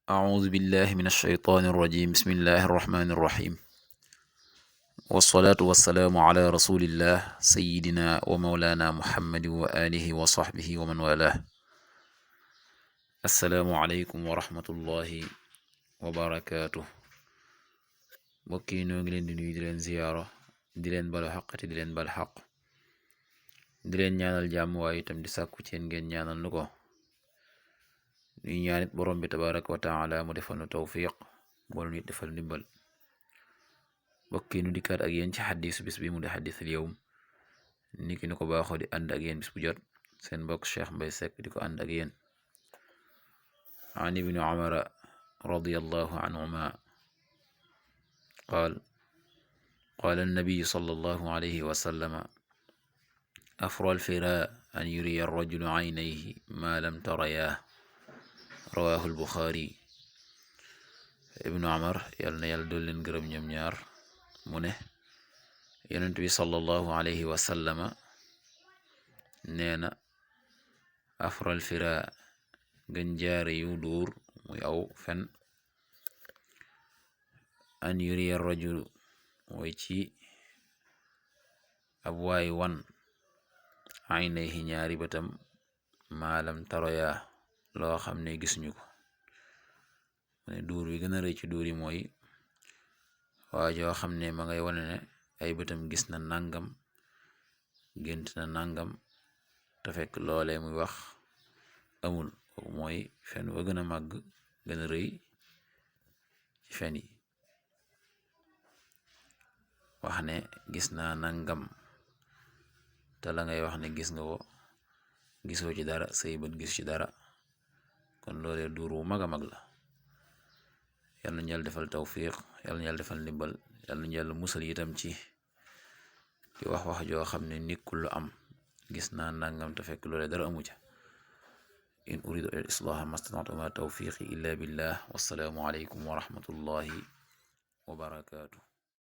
أعوذ بالله من الشيطان الرجيم بسم الله الرحمن الرحيم والصلاة والسلام على رسول الله سيدنا ومولانا محمد وآله وصحبه ومن والاه السلام عليكم ورحمة الله وبركاته mbokki noo ngi leen di nuyu di leen ziyaara di leen balu xaq te di leen bal xaq di leen ñaanal jàmm waaye itam di sàkku ci ngeen ñaanal nu ko ñuy ñaanit borom bi tabaraka wa taala mu defal nu tawfiq boolu nit defal ndimbal mbokki nu dikkaat ak yéen ci xaddisu bis bi mu di xaddisul yawm niki nu ko baaxoo di ànd ak yéen bis bu jot seen mbokk Cheikh Mbay Seck di ko ànd ak yéen an ibni Umar radiyallahu anhuma qaal qaala annabiyu sallallahu alayhi wa sallama afra alfira an yuriya arrajulu aynayhi ma lam tarayaa rawaahu albuxaari ibnu Umar yàlla na yàlla dool leen gërëm ñoom ñaar mu ne yonent bi sallallahu alayhi wa sallama nee na afra alfira gën jaare yu duur muy aw fen an yuriya rajulu mooy ci ab waay wan aynayhi ñaari bëtam maalam taroya loo xam ne gisuñu ko ne duur bi gën a rëy ci duur yi mooy waa joo xam ne ma ngay wane ne ay bëtam gis na nangam gént na nangam te fekk loolee muy wax amul kooku mooy fen wa gën a màgg gën a rëy ci fen yi wax ne gis naa nangam te la ngay wax ne gis nga ko gisoo ci dara say bët gis ci dara kon loolee duur wu mag a mag la yàlla na yàlla defal tawfiq yàlla na yàlla defal ndimbal yàlla na yàlla musal itam ci di wax joo xam ne nekkul lu am gis naa nangam te fekk loolee dara amu ca in uridu al islaha mastata'tu ma tawfiqi illa billah wassalaamu alaykum wa rahmatullahi wa barakatuh